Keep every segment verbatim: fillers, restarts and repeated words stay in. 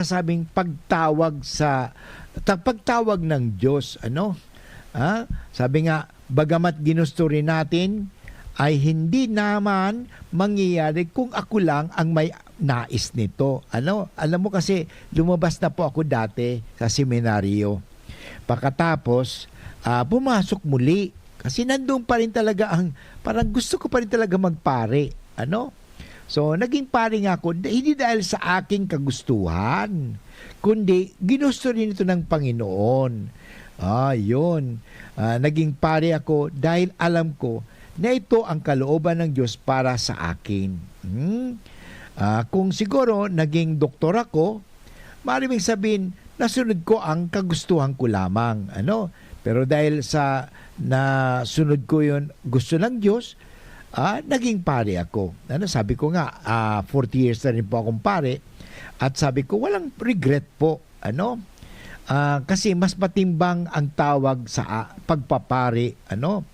sinasabing pagtawag sa ta pagtawag ng Diyos, ano? Ah, sabi nga, "Bagamat ginusto rin natin, ay hindi naman mangyayari kung ako lang ang may nais nito." Ano? Alam mo kasi, lumabas na po ako dati sa seminaryo. Pagkatapos, ah, pumasok muli. Kasi nandun pa rin talaga ang, parang gusto ko pa rin talaga magpare. Ano? So, naging pare nga ako, hindi dahil sa aking kagustuhan, kundi ginusto rin ito ng Panginoon. Ah, yun. Ah, naging pare ako dahil alam ko na ito ang kalooban ng Diyos para sa akin. Hmm? Ah, kung siguro naging doktor ako, maaaring sabihin, nasunod ko ang kagustuhan ko lamang. Ano? Pero dahil sa nasunod ko yun, gusto ng Diyos, ah, naging pare ako. Ano, sabi ko nga, ah, forty years na rin po akong pare. At sabi ko, walang regret po. Ano? Ah, kasi mas matimbang ang tawag sa, ah, pagpapare. Ano?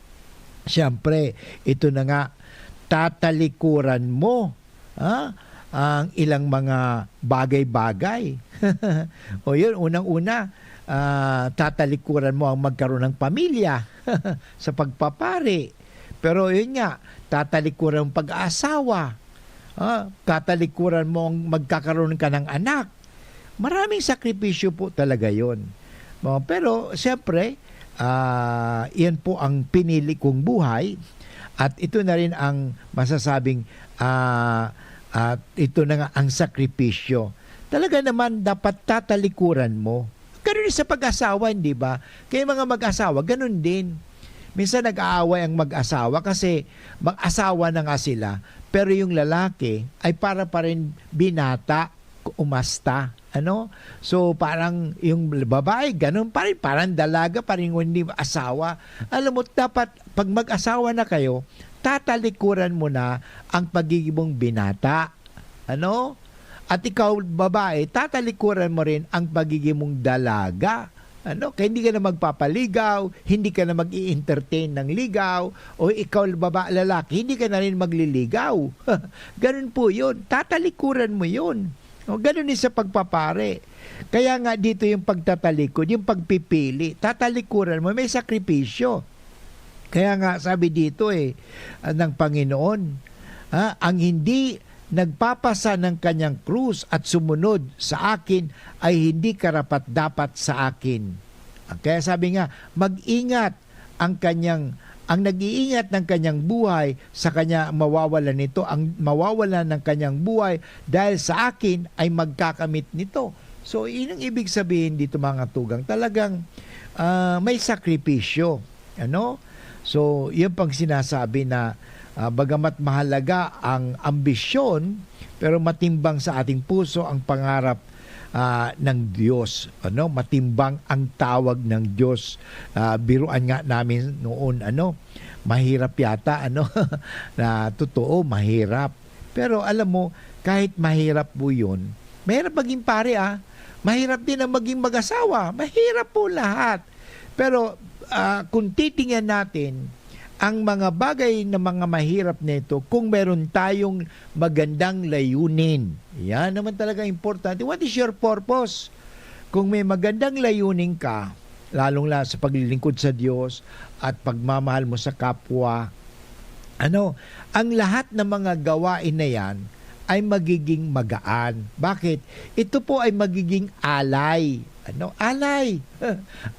Siyempre, ito na nga, tatalikuran mo, ah, ang ilang mga bagay-bagay. O yun, unang-una, ah, tatalikuran mo ang magkaroon ng pamilya sa pagpapare. Pero yun nga, tatalikuran mo pag-aasawa. Ah, tatalikuran mo ang magkakaroon ka ng anak. Maraming sakripisyo po talaga yon. No? Pero siyempre, ah, yan po ang pinili kong buhay. At ito na rin ang masasabing, ah, at ito na nga ang sakripisyo. Talaga naman dapat tatalikuran mo. Ganun sa pag-asawa, hindi ba? Kaya mga mag-asawa, ganun din. Minsan nag-aaway ang mag-asawa kasi mag-asawa na nga sila, pero yung lalaki ay para pa rin binata, umasta, ano? So, parang yung babae, ganun pa rin, parang dalaga pa rin, hindi asawa. Alam mo, dapat pag mag-asawa na kayo, tatalikuran mo na ang pagiging mong binata. Ano? At ikaw, babae, tatalikuran mo rin ang pagiging mong dalaga. Ano? Kaya hindi ka na magpapaligaw, hindi ka na mag-i-entertain ng ligaw, o ikaw, baba-, lalaki, hindi ka na rin magliligaw. Ganun po yun. Tatalikuran mo yun. O, ganun din sa pagpapare. Kaya nga dito yung pagtatalikod, yung pagpipili. Tatalikuran mo, may sakripisyo. Kaya nga sabi dito eh, ah, ng Panginoon, ah, "Ang hindi nagpapasa ng kanyang krus at sumunod sa akin ay hindi karapat-dapat sa akin." Kaya sabi nga, "Mag-ingat ang kanyang, ang nag-iingat ng kanyang buhay sa kanya mawawalan nito, ang mawawalan ng kanyang buhay dahil sa akin ay magkakamit nito." So, yun ang ibig sabihin dito, mga tugang. Talagang, ah, may sakripisyo. Ano? So, yun pang sinasabi na, ah, bagamat mahalaga ang ambisyon, pero matimbang sa ating puso ang pangarap, ah, ng Diyos. Ano? Matimbang ang tawag ng Diyos. Ah, biruan nga namin noon, ano, mahirap yata, ano, na totoo, mahirap. Pero alam mo, kahit mahirap po yun, mahirap maging pare, ah. Mahirap din ang maging mag-asawa. Mahirap po lahat. Pero, ah, kung titingnan natin, ang mga bagay na mga mahirap na ito, kung meron tayong magandang layunin, yan naman talaga importante. What is your purpose? Kung may magandang layunin ka, lalong la sa paglilingkod sa Diyos at pagmamahal mo sa kapwa, ano, ang lahat ng mga gawain na yan ay magiging magaan. Bakit? Ito po ay magiging alay. Ano? Alay.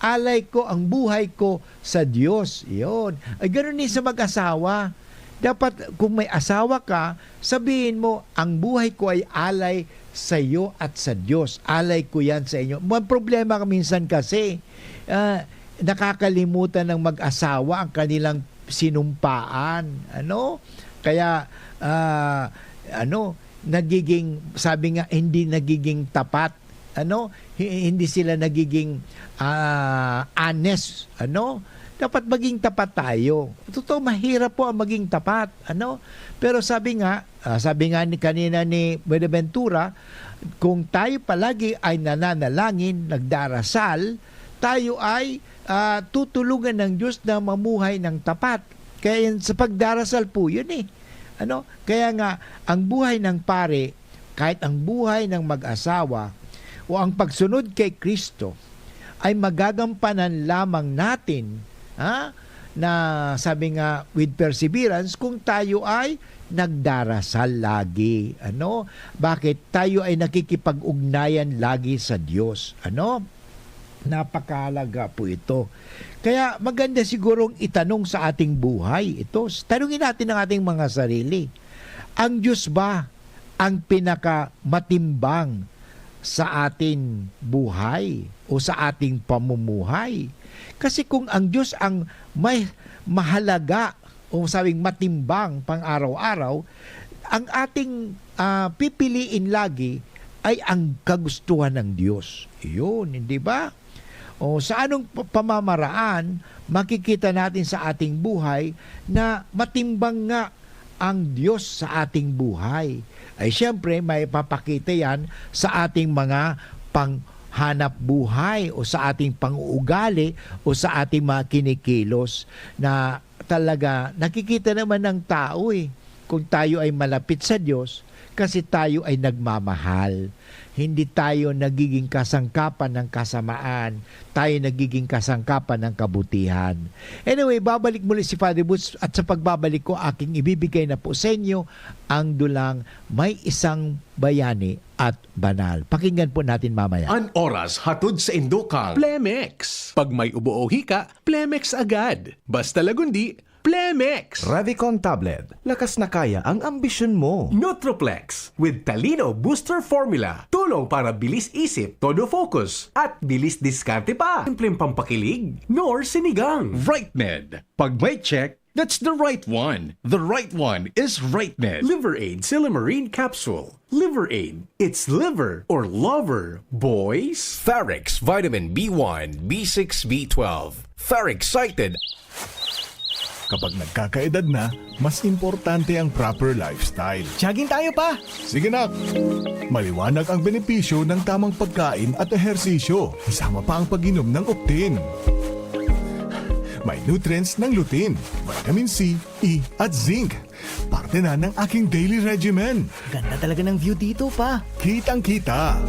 Alay ko ang buhay ko sa Diyos. Yun. Ay, ganun din sa mag-asawa. Dapat, kung may asawa ka, sabihin mo, "Ang buhay ko ay alay sa iyo at sa Diyos. Alay ko yan sa inyo." May problema ka minsan kasi, ah, nakakalimutan ng mag-asawa ang kanilang sinumpaan. Ano? Kaya, ah, ano, nagiging, sabi nga, hindi nagiging tapat. Ano? Hi-, hindi sila nagiging, ah, honest. Ano? Dapat maging tapat tayo. Totoo, mahirap po ang maging tapat. Ano? Pero sabi nga, ah, sabi nga ni, kanina ni Buenaventura, kung tayo palagi ay nananalangin, nagdarasal, tayo ay, ah, tutulungan ng Diyos na mamuhay ng tapat. Kaya yan, sa pagdarasal po yun eh. Ano? Kaya nga, ang buhay ng pare, kahit ang buhay ng mag-asawa, O ang pagsunod kay Kristo ay magagampanan lamang natin, ha? Na sabi nga, with perseverance, kung tayo ay nagdarasal lagi. Ano? Bakit? Tayo ay nakikipag-ugnayan lagi sa Diyos. Ano? Napakahalaga po ito. Kaya maganda sigurong itanong sa ating buhay ito. Tanungin natin ang ating mga sarili. Ang Diyos ba ang pinakamatimbang sa ating buhay o sa ating pamumuhay? Kasi kung ang Diyos ang may mahalaga o sabing matimbang pang-araw-araw, ang ating, ah, pipiliin lagi ay ang kagustuhan ng Diyos. Yun, hindi ba? O sa anong pa-, pamamaraan makikita natin sa ating buhay na matimbang nga ang Diyos sa ating buhay? Ay siyempre, maipapakita yan sa ating mga panghanap buhay o sa ating pang-uugali o sa ating mga kinikilos na talaga nakikita naman ng tao eh, kung tayo ay malapit sa Diyos kasi tayo ay nagmamahal. Hindi tayo nagiging kasangkapan ng kasamaan, tayo nagiging kasangkapan ng kabutihan. Anyway, babalik muli si Father Boots at sa pagbabalik ko, aking ibibigay na po sa inyo ang dulang may isang bayani at banal. Pakinggan po natin mamaya. An oras hatod sa indokang Plemex. Pag may ubo o hika, Plemex agad. Basta Lagundi, Plemex! Revicon Tablet. Lakas na kaya ang ambisyon mo. Nutroplex with Talino Booster Formula. Tulong para bilis isip, todo focus, at bilis diskarte pa. Simpleng pampakilig, nor sinigang. Right Med. Pag may check, that's the right one. The right one is Right Med. Liver Aid Silymarin Capsule. Liver Aid. It's liver or lover, boys. Ferrex Vitamin B one, B six, B twelve. Ferrex Excited. Kapag nagkakaedad na, mas importante ang proper lifestyle. Jogging tayo, Pa! Sige, nak! Maliwanag ang benepisyo ng tamang pagkain at ehersisyo, kasama pa ang pag-inom ng Optin. May nutrients ng lutein, vitamin C, E, at zinc. Parte na ng aking daily regimen. Ganda talaga ng view dito, Pa. Kitang-kita.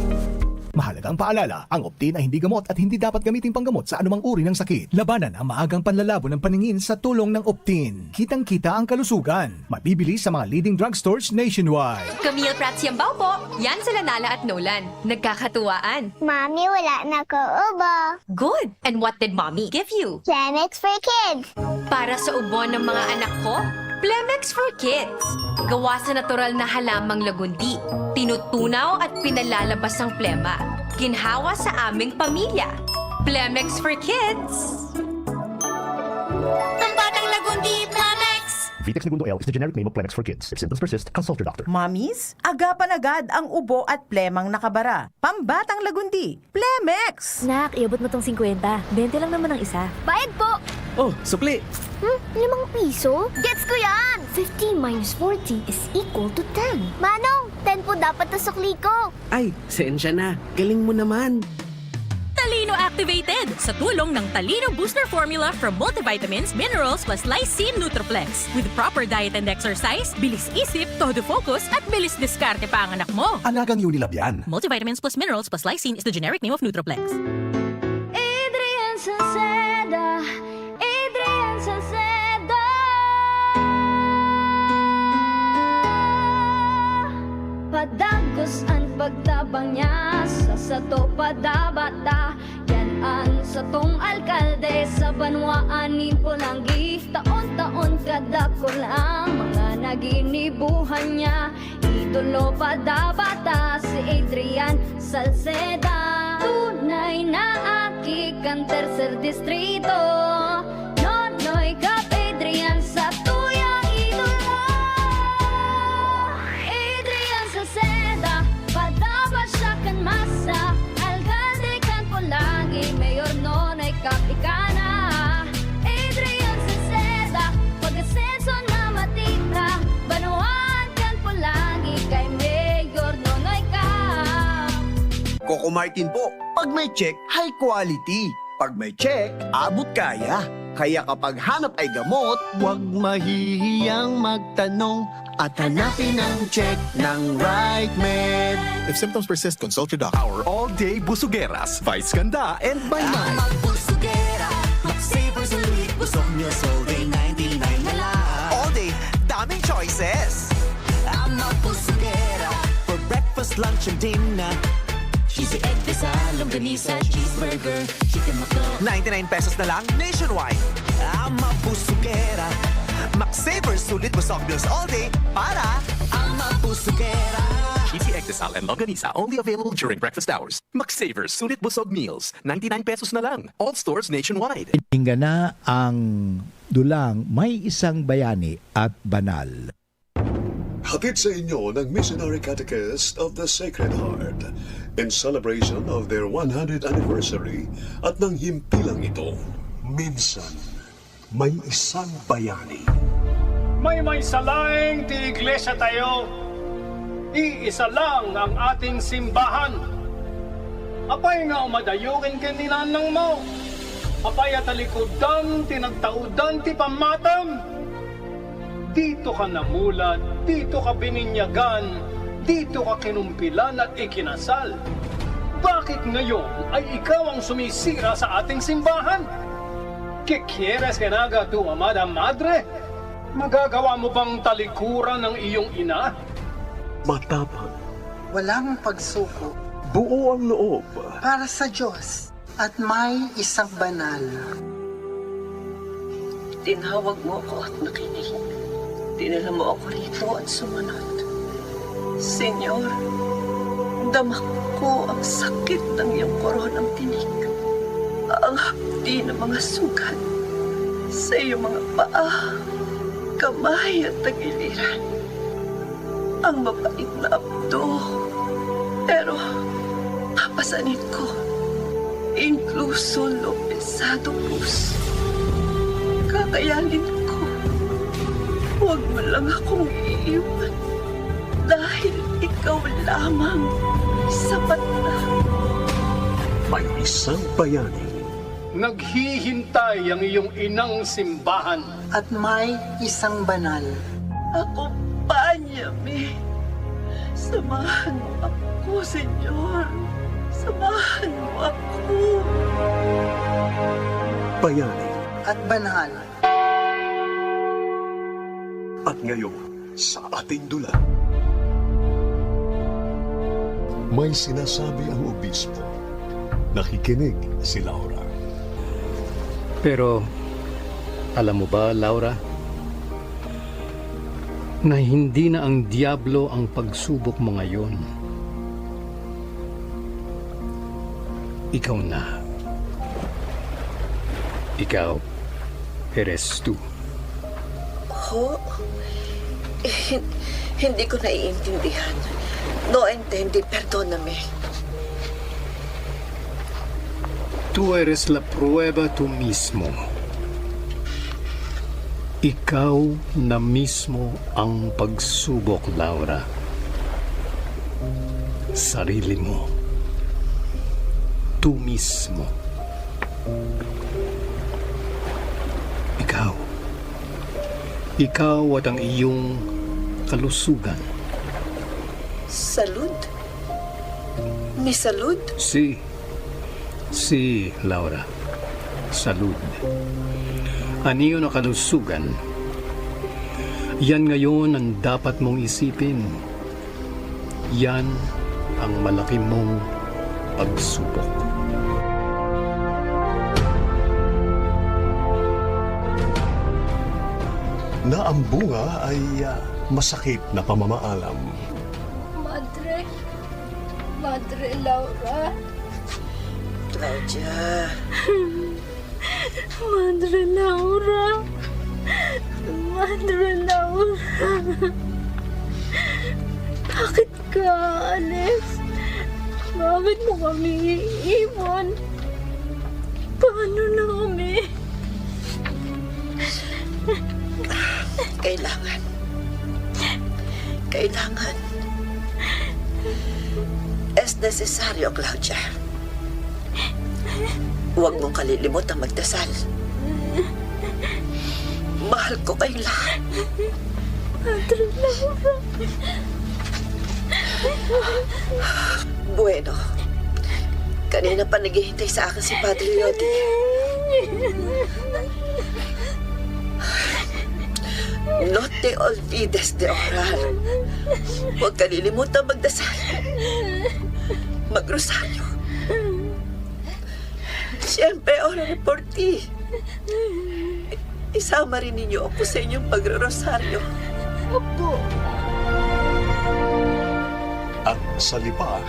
Mahalagang paalala, ang Optin ay hindi gamot at hindi dapat gamiting panggamot sa anumang uri ng sakit. Labanan ang maagang panlalabo ng paningin sa tulong ng Optin. Kitang-kita ang kalusugan. Mabibili sa mga leading drugstores nationwide. Camille Prats Yambao po. Yan sila Nala at Nolan. Nagkakatuwaan. Mami, wala na ko ubo. Good! And what did Mommy give you? Plemex for Kids. Para sa ubo ng mga anak ko, Plemex for Kids. Gawa sa natural na halamang lagundi. Tinutunaw at pinalalabas ang plema. Ginhawa sa aming pamilya. Plemex for Kids. Pambatang Lagundi, Plemex! Vitex Negundo L is the generic name of Plemex for Kids. If symptoms persist, consult your doctor. Mommies, agapan agad ang ubo at plemang nakabara. Pambatang Lagundi, Plemex! Nak, iabot mo tong singkwenta. Bente lang naman ang isa. Bayad po! Oh, sukli! Hmm? Limang piso? Gets ko yan! Fifty minus forty is equal to ten. Manong, ten po dapat na sukli ko. Ay, sensya na. Galing mo naman. Talino Activated! Sa tulong ng Talino Booster Formula from multivitamins, minerals plus lysine Nutriplex. With proper diet and exercise, bilis isip, todo focus, at bilis diskarte pa ang anak mo. Alagang Unilab yan. Multivitamins plus minerals plus lysine is the generic name of Nutriplex. Adrian Salceda, Adrian Salceda. Padagos an pagtabang niya sa sato padabata. Yan an satong alkalde sa banwaan nin Polangui. Taon-taon kadakul ang mga naginibuhan niya. Idolo padabata si Adrian Salceda. Tunay na aki kan Tercer Distrito. Nonoy Cap Adrian, satuyang idolo. Adrian Salceda, padaba siya kan masa. Alkalde kan Polangui, Mayor Nonoy Cap ika na. Adrian Salceda, pag-asenso na matira. Banwaan kan Polangui kay Mayor Nonoy Cap. Coco Martin po. Pag may check, high quality. Pag may check, abot kaya. Kaya kapag hanap ay gamot, huwag mahihiyang magtanong at hanapin ang check ng right med. If symptoms persist, consult your doctor. Our all-day busugeras, Vice Ganda and Bainal. Ang magbusugera, mag-savor sulit, busog meals all day, ninety-nine na lang. All day, daming choices. Ang magbusugera, for breakfast, lunch, and dinner. Cheesy egg, dessert, longganisa, cheeseburger, chicken McDo. Ninety-nine pesos na lang nationwide. Ang mabusugera. Magsavor sulit busog meals all day para ang mabusugera. Cheesy egg, dessert, and longganisa, only available during breakfast hours. Magsavor sulit busog meals, ninety-nine pesos na lang. All stores nationwide. Ingana ang dulang may isang bayani at banal. Hatid sa inyo ng Missionary Catechist of the Sacred Heart in celebration of their one hundredth anniversary at ng himpilang ito. Minsan, may isang bayani. May, may salaing ti iglesia tayo. Iisa lang ang ating simbahan. Apay nga umadayo kin kininan mo. Apay at talikodan, tinagtaodan, ti pamatam. Dito ka namulat, dito ka bininyagan, dito ka kinumpilan at ikinasal. Bakit ngayon ay ikaw ang sumisira sa ating simbahan? ¿Qué quieres que haga tu amada madre? Magagawa mo bang talikuran ang iyong ina? Matapang. Walang pagsuko. Buo ang loob. Para sa Diyos. At may isang banal. Tinawag mo ako at nakinig. Dinala mo ako rito at sumunod. Senyor, dama ko ang sakit ng iyong koronang tinik, ang hapdi ng mga sugat sa iyong mga paa, kamay at tagiliran. Ang mapait na apdo, pero papasanin ko, inkluso lo pesado, puso. Kakayanin ko. Huwag mo lang akong iiwan, dahil ikaw lamang sapat na. May isang bayani. Naghihintay ang iyong inang simbahan. At may isang banal. Akompanyami. Samahan mo ako, Senyor. Samahan mo ako. Bayani. At banal. At ngayon, sa ating dulang. May sinasabi ang obispo. Nakikinig si Laura. Pero, alam mo ba, Laura, na hindi na ang Diablo ang pagsubok mo ngayon? Ikaw na. Ikaw, eres tú. Ho? Hin-, hindi ko naiintindihan. No entiende, perdóname. Tú eres la prueba tú mismo. Ikaw na mismo ang pagsubok, Laura. Sarili mo. Tú mismo. Ikaw. Ikaw at ang iyong kalusugan. Salud? Mi salud? Si, si Laura. Salud. An iyo na kalusugan. Yan ngayon ang dapat mong isipin. Yan ang malaki mong pagsubok. Na ang bunga ay, ah, masakit na pamamaalam. Madre, Madre Laura. Claudia. Madre Laura. Madre Laura. Bakit ka aalis? Bakit mo kami iiwan? Paano na kami? Kailangan. Kailangan. Es necesario, Claudia. Huwag mong kalilimutang magdasal. Mahal ko kayong lahat. Padre Laura. Bueno, kanina pa naghihintay sa akin si Padre Lodi. No te olvides de orar. Huwag kalilimutan magdasal. Magrosaryo. Siyempre, orare por ti. Isama rin ninyo ako sa inyong pagrorosaryo. Opo. At sa lipa,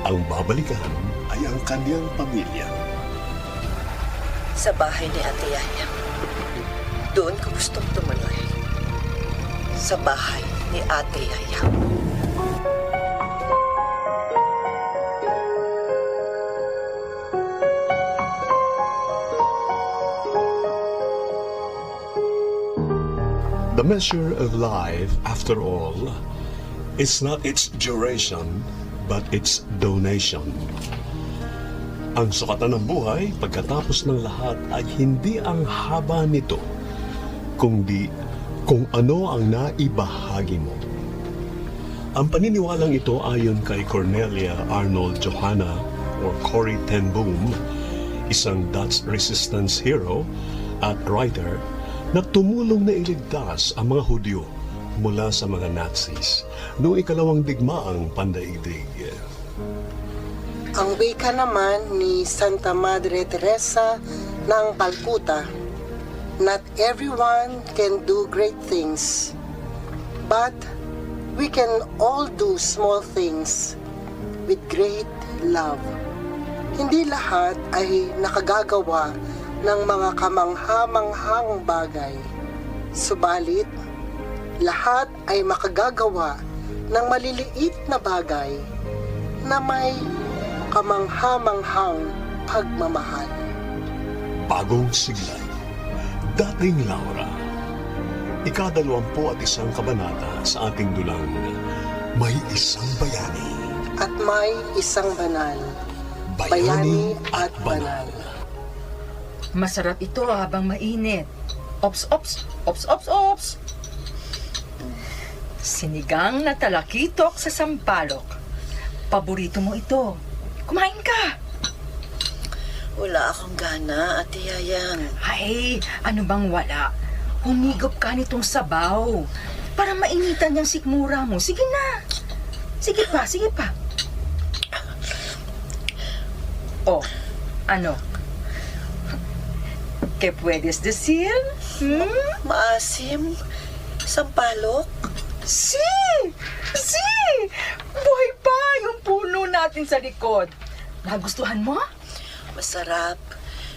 ang babalikan ay ang kanyang pamilya. Sa bahay ni Ate Yaya. Doon ko gustong tumuloy. Sa bahay ni Ate Yaya. The measure of life, after all, is not its duration, but its donation. Ang sukatan ng buhay pagkatapos ng lahat ay hindi ang haba nito, kundi kung ano ang naibahagi mo. Ang paniniwalang ito ayon kay Cornelia Arnold Johanna or Corrie ten Boom, isang Dutch resistance hero at writer na tumulong na iligtas ang mga Hudyo mula sa mga Nazis noong ikalawang digmaang pandaigdig. Ang wika naman ni Santa Madre Teresa ng Calcutta, "Not everyone can do great things, but we can all do small things with great love." Hindi lahat ay nakagagawa ng mga kamangha-manghang bagay. Subalit, lahat ay makagagawa ng maliliit na bagay na may kamangha-manghang pagmamahal. Bagong Sigla, Dating Laura. Ikadalawampu at isang kabanata sa ating dulang May Isang Bayani. At may isang banal. Bayani at banal. Masarap ito habang mainit. Ops, ops, ops, ops, ops. Sinigang na talakitok sa sampalok. Paborito mo ito. Kumain ka! Wala akong gana, Ate Yayang. Ay, ano bang wala? Humigop ka nitong sabaw para mainitan yung sikmura mo. Sige na. Sige pa, sige pa. Oh, ano? ¿Qué puedes decir? Hmm? Maasim? Sampalok? Si! Si! Buhay pa yung puno natin sa likod. Nagustuhan mo? Masarap.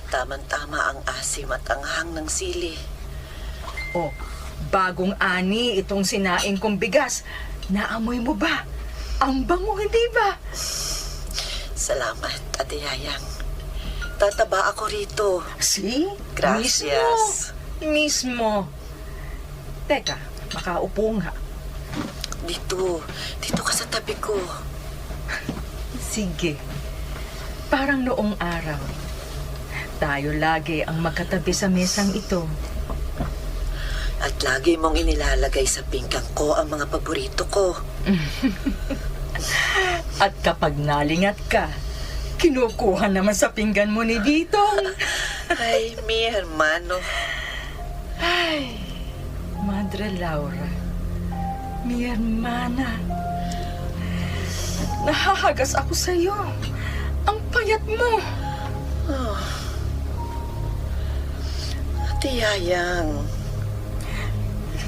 Tamang-tama ang asim at anghang ng sili. Oh, bagong ani itong sinaing kong bigas. Naamoy mo ba? Ang bango, hindi ba? Salamat, Ate Yayang. Tataba ako rito. See? Gracias. Mismo. Mismo. Teka, makaupo nga. Dito. Dito ka sa tabi ko. Sige. Parang noong araw, tayo lagi ang magkatabi sa mesang ito. At lagi mong inilalagay sa pinggan ko ang mga paborito ko. At kapag nalingat ka, kinukuha naman sa pinggan mo ni Bitong. Ay, mi hermano. Ay, Madre Laura, mi hermana, nahahagas ako sa'yo. Ang payat mo. Oh. Ate Yayang.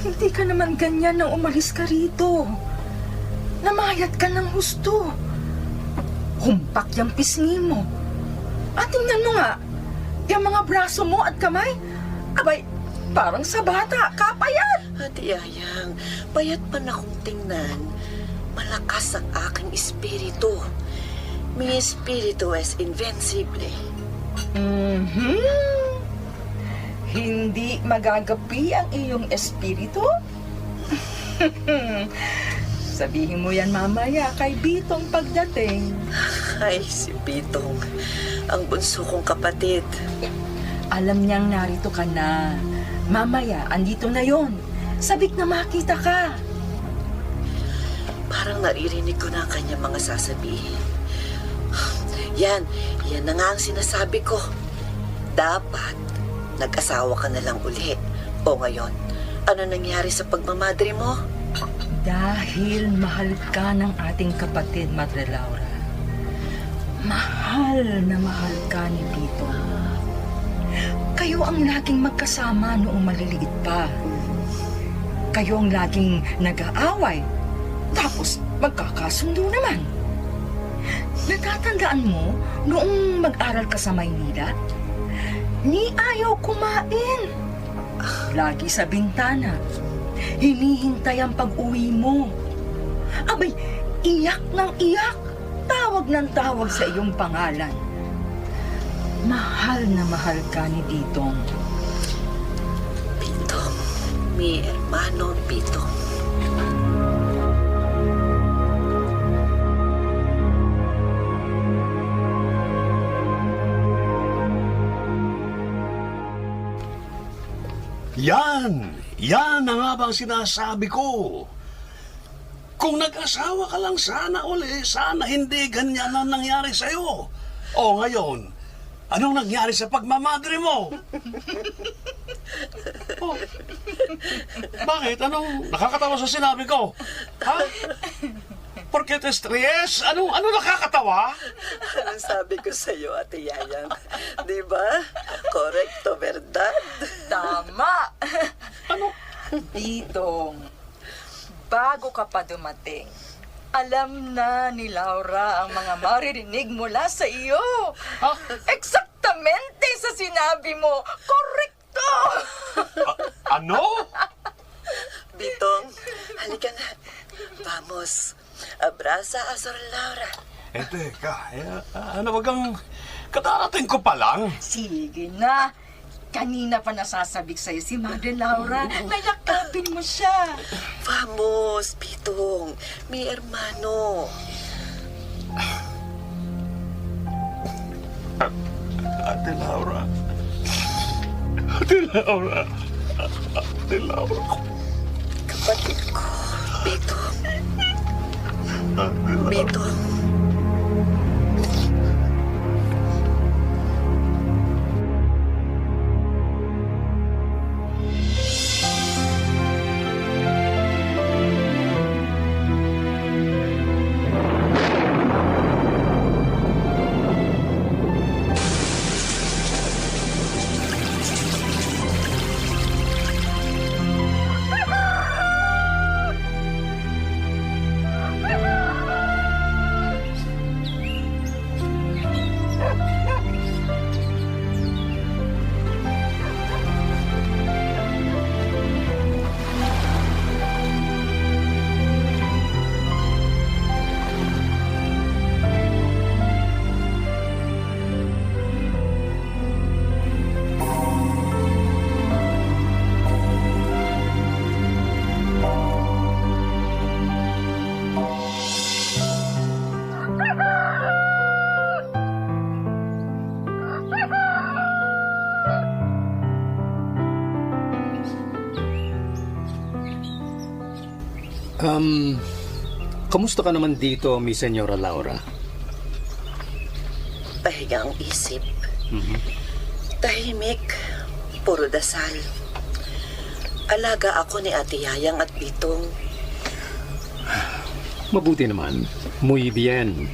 Hindi ka naman ganyan nang umalis ka rito. Namayat ka ng husto. Humpak yung pisngi mo. At tingnan mo nga, yung mga braso mo at kamay, abay, parang sa bata, kapayat. Ate Yayang, payat man akong tingnan, malakas ang aking espiritu. Mi espíritu es invencible. Mhm. Hindi magagapi ang iyong espiritu? Sabihin mo yan mamaya kay Bitong pagdating. Ay, si Bitong, ang bunso kong kapatid. Alam niyang narito ka na. Mamaya, andito na yon. Sabik na makita ka. Parang naririnig ko na ang kanyang mga sasabihin. Yan, yan na nga ang sinasabi ko. Dapat, nag-asawa ka na lang uli. O ngayon, ano nangyari sa pagmamadre mo? Dahil mahal ka ng ating kapatid, Madre Laura. Mahal na mahal ka ni Tito. Kayo ang laging magkasama noong maliliit pa. Kayo ang laging nag-aaway, tapos magkakasundo naman. Natatandaan mo noong mag-aral ka sa Maynila? Ni ayaw kumain. Lagi sa bintana, hinihintay ang pag-uwi mo. Abay, iyak ng iyak, tawag ng tawag sa iyong pangalan. Mahal na mahal ka ni Titong. Pitong, mi hermano Pitong. Yan! Yan na nga ba ang sinasabi ko? Kung nag-asawa ka lang sana uli, sana hindi ganyan ang nangyari sa'yo. O ngayon, anong nangyari sa pagmamadre mo? Oh, bakit? Anong nakakatawa sa sinabi ko? Ha? Porke te estries? Ano, ano nakakatawa? Anong sabi ko sa'yo, Ate Yayang? Di ba? Korekto, berdad? Tama! Ano? Titong, bago ka pa dumating, alam na ni Laura ang mga maririnig mula sa iyo. Ha? Eksaktamente sa sinabi mo. Korekto! A-, ano? Bitong, halika na. Vamos. Abrasa a Sor Laura. Eh, teka. Eh, ah, ano, wag kang, kadarating ko pa lang. Sige na. Kanina pa nasasabik sa'yo si Madre Laura. Nayakapin mo siya. Vamos, Bitong. Mi hermano. Ate Laura. Ate Laura. Ate Laura. Kapatid ko, Bito. Ate Laura. Bito. Um, kamusta ka naman dito, Miss Senyora Laura? Pahinga ang isip. Mhm. Tahimik, puro dasal. Alaga ako ni Ate Yayang at Bitong. Mabuti naman. Muy bien.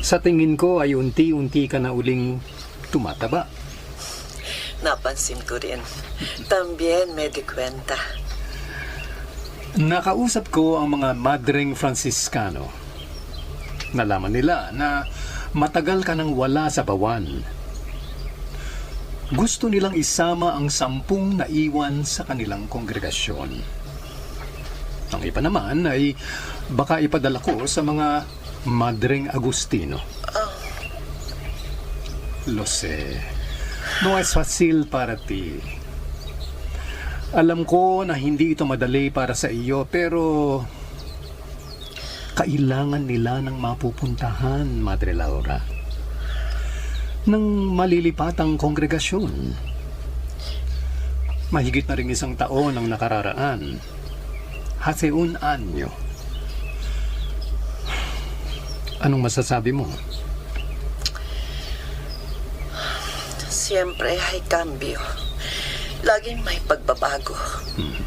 Sa tingin ko ay unti-unti ka na uling tumataba. Napansin ko rin. También me di cuenta. Nakausap ko ang mga Madreng Fransiskano. Nalaman nila na matagal ka nang wala sa bawan. Gusto nilang isama ang sampung naiwan sa kanilang kongregasyon. Ang iba naman ay baka ipadala ko sa mga Madreng Agustino. Lo sé. No es fácil para ti. Alam ko na hindi ito madali para sa iyo, pero kailangan nila ng mapupuntahan, Madre Laura, ng malilipatang kongregasyon. Mahigit na ring isang taon ang nakararaan. Hace un año. Anong masasabi mo? Siyempre, hay cambio. Laging may pagbabago. Hmm.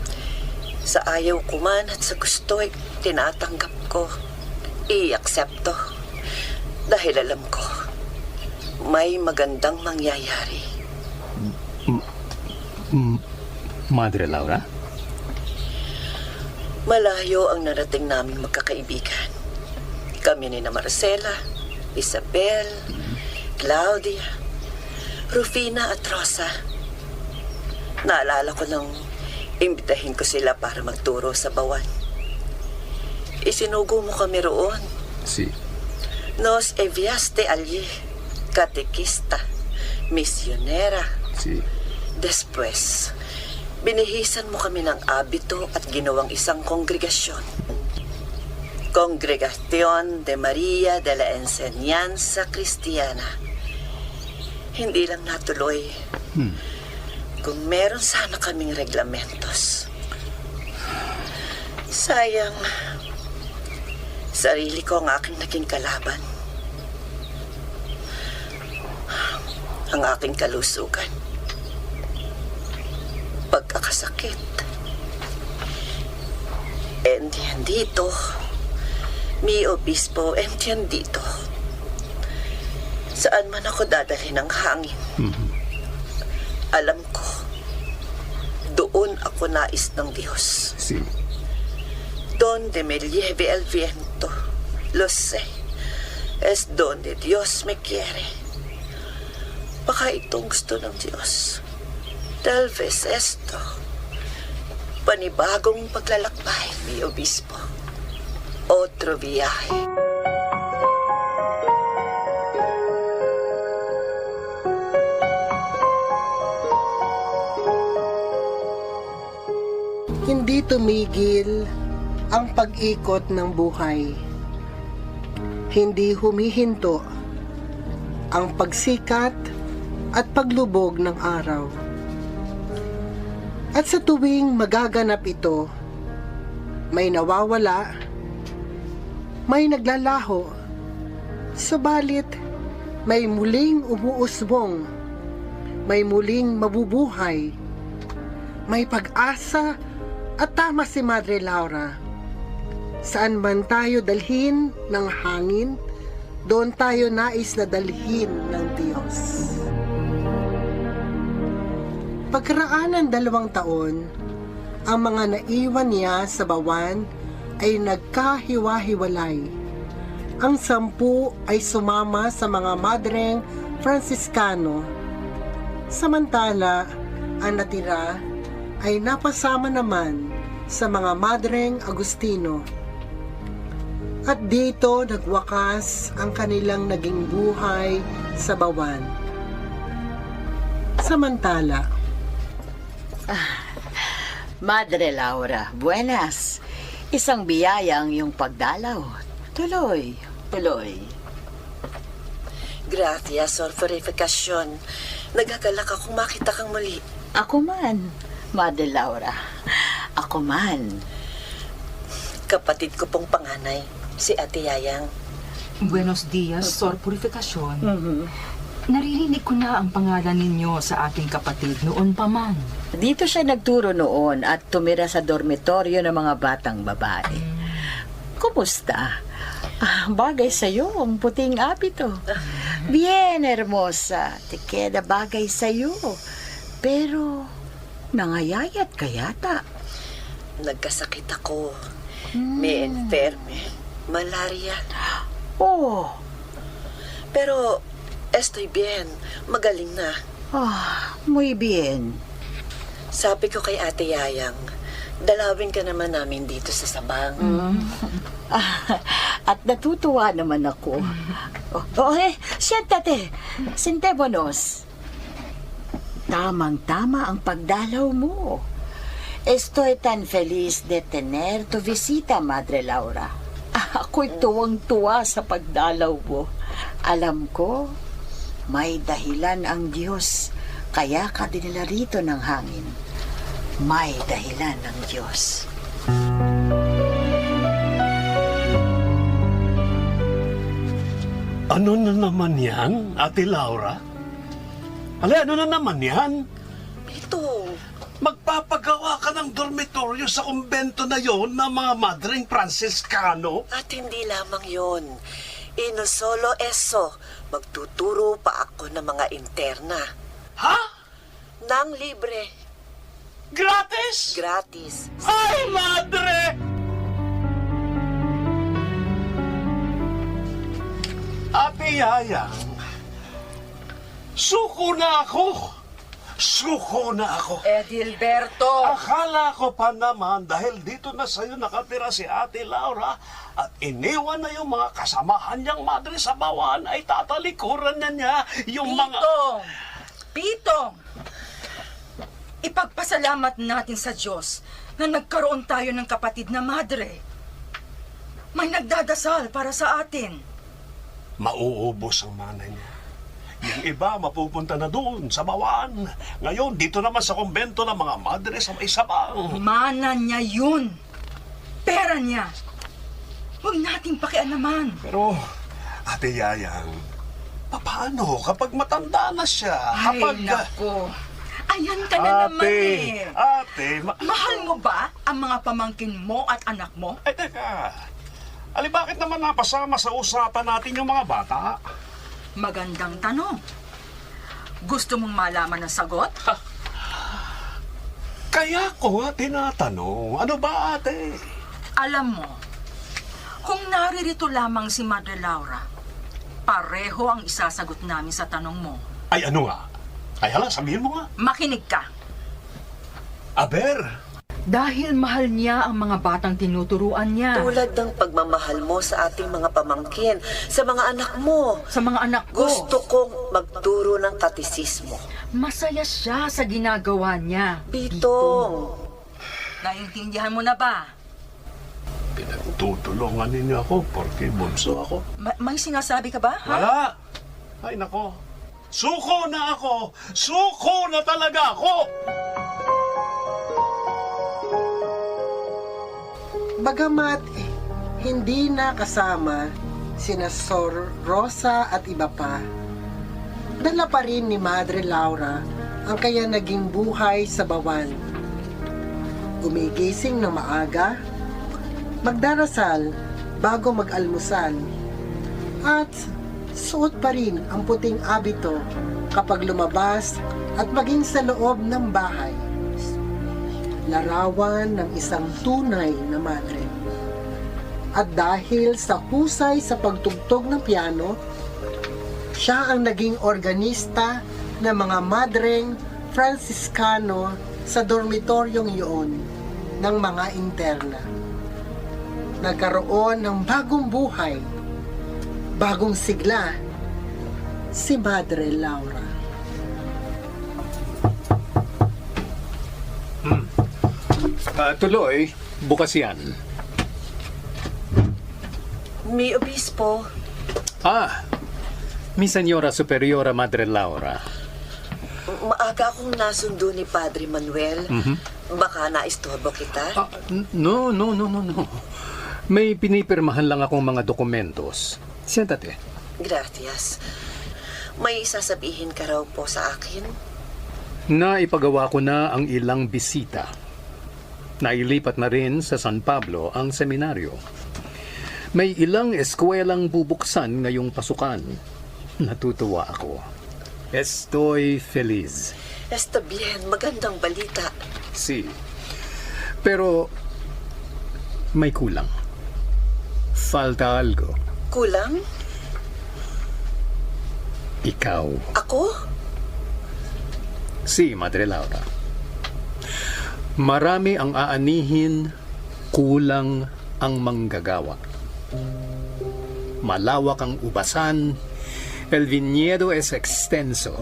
Sa ayaw ko man at sa gusto, ay tinatanggap ko. I-aksepto. Dahil alam ko, may magandang mangyayari. M- M- Madre Laura? Malayo ang narating naming magkakaibigan. Kami ni na Marcela, Isabel, Claudia, Rufina at Rosa. Naalala ko nang imbitahin ko sila para magturo sa Bawan. Isinugo mo kami roon. Si, Nos enviaste allí, katekista, misyonera. si, Despues, binihisan mo kami ng abito at ginawang isang kongregasyon. Congregación de María de la Enseñanza Cristiana. Hindi lang natuloy. Hmm. Kung meron sana kaming reglamentos. Sayang, sarili ko ang aking naging kalaban. Ang aking kalusugan. Pagkakasakit. Entiendito. Mi obispo, entiendito. Saan man ako dadalhin ng hangin? Mhm. Alam ko, doon ako nais ng Diyos. Si, Donde me lleve el viento, lo sé, es donde Dios me quiere. Baka itong gusto ng Diyos. Tal vez esto. Panibagong paglalakbay ni Obispo. Otro viaje. Hindi tumigil ang pag-ikot ng buhay. Hindi humihinto ang pagsikat at paglubog ng araw. At sa tuwing magaganap ito, may nawawala, may naglalaho, subalit may muling umuusbong, may muling mabubuhay, may pag-asa at tama si Madre Laura. Saan man tayo dalhin ng hangin, doon tayo nais na dalhin ng Diyos. Pagkaraan ng dalawang taon, ang mga naiwan niya sa Bawan ay nagkahiwa-hiwalay. Ang sampu ay sumama sa mga madreng Fransiskano, samantala ang natira ay napasama naman sa mga madreng Agustino. At dito nagwakas ang kanilang naging buhay sa Bawan. Samantala, Madre Laura, buenas. Isang biyaya ang iyong pagdalaw. Tuloy, tuloy. Gracias, Sor Purificacion. Naghagalak akong makita kang muli. Ako man, Madre Laura. Ako man. Kapatid ko pong panganay, si Ate Yayang. Buenos dias, Sor Purificacion. Mhm. Naririnig ko na ang pangalan ninyo sa aking kapatid noon pa man. Dito siya nagturo noon at tumira sa dormitoryo ng mga batang babae. Kumusta? Ah, bagay sa'yo ang puting abito. Bien, hermosa. Te queda bagay sa'yo. Pero, nangayayat ka yata. Nagkasakit ako. Me enferme. Malaria. Oh, Pero estoy bien. Magaling na. Ah, muy bien. Sabi ko kay Ate Yayang, dalawin ka naman namin dito sa Sabang. Ah, at natutuwa naman ako. Oh, oh, eh, siéntate. Sentémonos. Tamang-tama ang pagdalaw mo. Estoy tan feliz de tener tu visita, Madre Laura. Ako'y tuwang-tuwa sa pagdalaw mo. Alam ko, may dahilan ang Diyos, kaya ka dinala rito ng hangin. May dahilan ang Diyos. Ano na naman yan, Ate Laura? Ale, ano na naman yan? Ito. Magpapagawa ka ng dormitoryo sa kumbento na yon ng mga Madreng Franciscano? At hindi lamang yon. Y no solo eso, magtuturo pa ako ng mga interna. Ha? Nang libre. Gratis? Gratis. Ay, madre! Ate Yayang, suko na ako! Suko na ako! Edilberto! Akala ko pa naman, dahil dito na sa'yo nakatira si Ate Laura at iniwan na yung mga kasamahan niyang madre sa bawan, ay tatalikuran na niya yung mga Pitong! Pitong! Ipagpasalamat natin sa Diyos na nagkaroon tayo ng kapatid na madre. May nagdadasal para sa atin. Mauubos ang mana niya. Yung iba mapupunta na doon, sa bawan. Ngayon, dito naman sa kumbento ng mga madre sa may sabang. Mana niya yun. Pera niya. Huwag nating pakialaman. Pero, Ate Yayang, papaano kapag matanda na siya? Ay, kapag, ah, nako. Ayan ka na naman eh. Ate, ma- Mahal mo ba ang mga pamangkin mo at anak mo? Ay, teka. Ali, bakit naman napasama sa usapan natin yung mga bata? Magandang tanong. Gusto mong malaman ang sagot? Ha? Kaya ko nga tinatanong, ano ba, ate? Alam mo, kung naririto lamang si Madre Laura, pareho ang isasagot namin sa tanong mo. Ay, ano nga? Ay, hala, sabihin mo nga. Makinig ka. Aber, Dahil mahal niya ang mga batang tinuturuan niya. Tulad ng pagmamahal mo sa ating mga pamangkin, sa mga anak mo. Sa mga anak ko. Gusto kong magturo ng katesismo. Masaya siya sa ginagawa niya. Bitong. Naiintindihan mo na ba? Pinagtutulungan ninyo ako porque bunso ako. Ma-, may sinasabi ka ba, ha? Wala! Ay, nako. Suko na ako! Suko na talaga ako! Bagamat hindi na kasama sina Sor Rosa at iba pa, dala pa rin ni Madre Laura ang kaya naging buhay sa bawan. Gumigising ng maaga, magdarasal bago mag-almusal, at suot pa rin ang puting abito kapag lumabas at maging sa loob ng bahay. Larawan ng isang tunay na madre. At dahil sa husay sa pagtugtog ng piano, siya ang naging organista ng mga madreng Franciscano sa dormitoryong iyon ng mga interna. Nagkaroon ng bagong buhay, bagong sigla, si Madre Laura. Hmm. Ah, tuloy, bukas yan. Mi obispo. Ah, mi señora superiora, Madre Laura. Maaga akong nasundo ni Padre Manuel. Mhm. Baka naistorbo kita? Ah, n-, no, no, no, no, no. May pinipirmahan lang akong mga dokumentos. Siéntate. Gracias. May sasabihin ka raw po sa akin? Naipagawa ko na ang ilang bisita. Nailipat na rin sa San Pablo ang seminaryo. May ilang eskwelang bubuksan ngayong pasukan. Natutuwa ako. Estoy feliz. Está bien, magandang balita. Sí. Pero may kulang. Falta algo. Kulang? Ikaw. Ako? Sí, Madre Laura. Marami ang aanihin, kulang ang manggagawa. Malawak ang ubasan, el viñedo es extenso.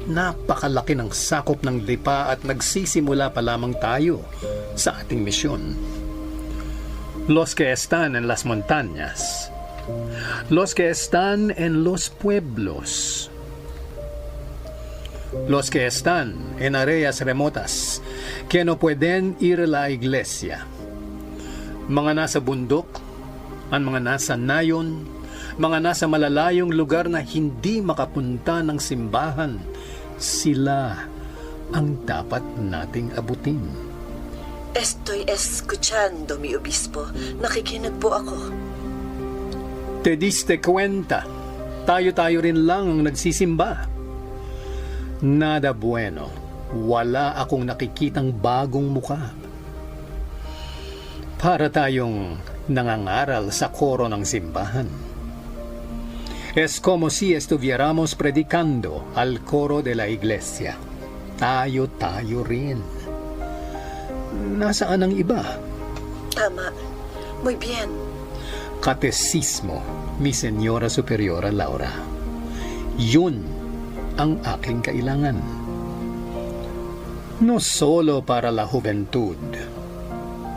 Napakalaki ng sakop ng lipa at nagsisimula pa lamang tayo sa ating misyon. Los que están en las montañas, los que están en los pueblos, Los que están en áreas remotas, que no pueden ir a la iglesia. Mga nasa bundok, ang mga nasa nayon, mga nasa malalayong lugar na hindi makapunta ng simbahan, sila ang dapat nating abutin. Estoy escuchando, mi obispo. Nakikinig po ako. Te diste cuenta, tayo-tayo rin lang ang nagsisimba. Nada bueno, wala akong nakikitang bagong mukha. Para tayong nangangaral sa koro ng simbahan. Es como si estuviéramos predicando al coro de la iglesia. Tayo-tayo rin. Nasaan ang iba? Tama. Muy bien. Katesismo, mi Senyora Superiora Laura. Yun ang aking kailangan. No solo para la juventud,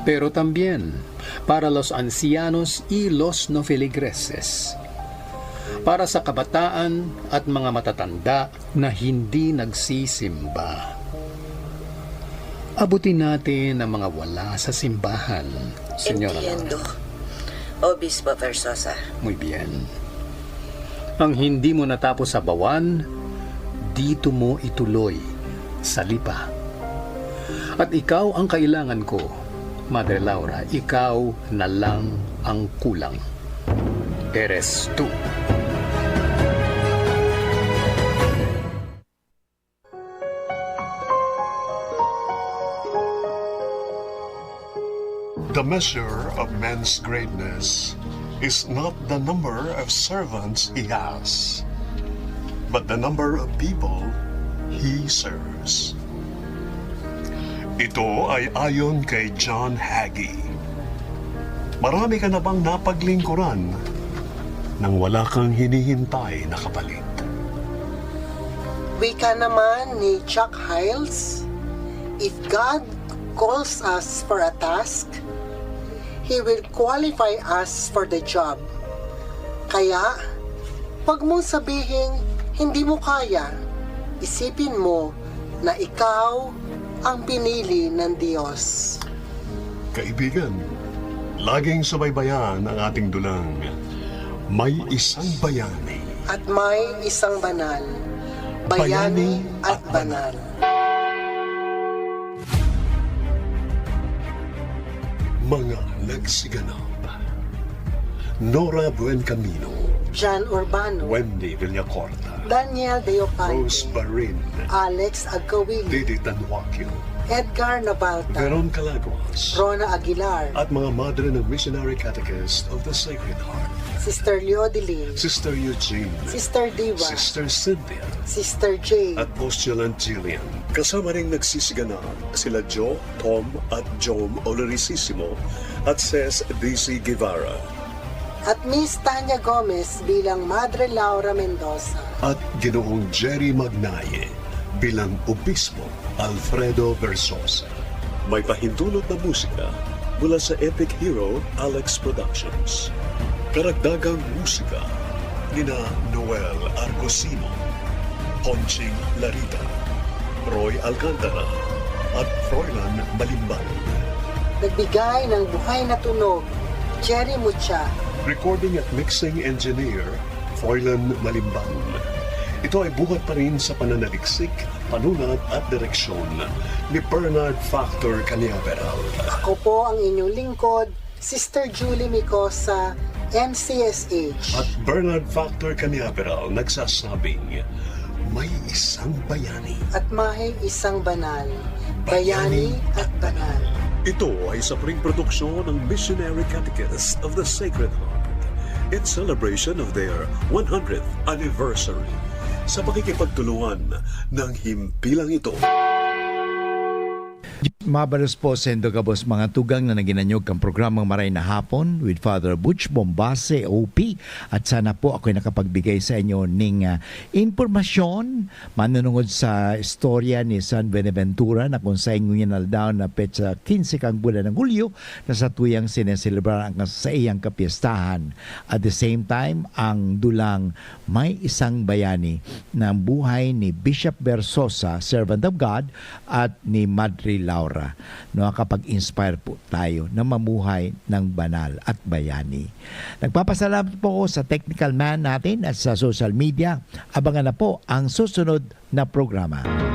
pero también para los ancianos y los no feligreses. Para sa kabataan at mga matatanda na hindi nagsisimba. Abutin natin ang mga wala sa simbahan, Senyora Entiendo. Laura. Obispo Versosa. Muy bien. Ang hindi mo natapos sa bawan, dito mo ituloy sa lipa. At ikaw ang kailangan ko, Madre Laura, ikaw na lang ang kulang. Eres tú. The measure of man's greatness is not the number of servants he has, but the number of people he serves. Ito ay ayon kay John Hagee. Marami ka na bang napaglingkuran nang wala kang hinihintay na kapalit? Wika naman ni Chuck Hailes, "If God calls us for a task, He will qualify us for the job." Kaya, wag mong sabihing hindi mo kaya. Isipin mo na ikaw ang pinili ng Diyos. Kaibigan, laging subaybayan ang ating dulang. May isang bayani. At may isang banal. Bayani at banal. Mga nagsiganap. Nora Buencamino. Jan Urbano. Wendy Villacorta. Daniel Deopante. Rose Barin. Alex Agkawili. Didi Tanhuaquio. Edgar Nabalta. Veron Calaguas. Rona Aguilar. At mga madre ng Missionary Catechist of the Sacred Heart. Sister Leodeline. Sister Eugene. Sister Diva. Sister Cynthia. Sister Jade. At Postulant Jillian. Kasama ring nagsisiganap sila Joe, Tom at Jom Olorisisimo at Ses D C Guevara. At Miss Tanya Gomez bilang Madre Laura Mendoza. At Ginoong Jerry Magnaye bilang Obispo Alfredo Versosa. May pahintulot na musika mula sa Epic Hero Alex Productions. Karagdagang musika nina Noel Argosino, Ponching Larita, Roy Alcantara, at Froilan Malimbal. Nagbigay ng buhay na tunog, Jerry Mucha. Recording at mixing engineer, Froilan Malimbal. Ito ay buhat pa rin sa pananaliksik, panulat at direksyon ni Bernard Factor Caniaveral. Ako po ang inyong lingkod, Sister Julie Micosa, M C S H. At Bernard Factor Caniaveral nagsasabing, may isang bayani. At may isang banal. Bayani at banal. Ito ay sapring produksyon ng Missionary Catechist of the Sacred Heart in celebration of their one hundredth anniversary sa pakikipagtulungan ng himpilang ito. Mabalos po, sendo gabos mga tugang na naginanyog kang programang Maray na Hapon with Father Butch Bombase, O P. At sana po ako'y nakapagbigay sa inyo ning, ah, impormasyon manunungod sa istorya ni San Buenaventura na kung sa ngunyan aldaw na petsa quince kang bulan ng Hulyo na sa tuyang sineselebrar ang saiyang kapiestahan. At the same time, ang dulang may isang bayani na buhay ni Bishop Bersosa, servant of God, at ni Madre Laura. No, nakapag-inspire po tayo na mamuhay ng banal at bayani. Nagpapasalamat po ako sa technical man natin at sa social media. Abangan na po ang susunod na programa.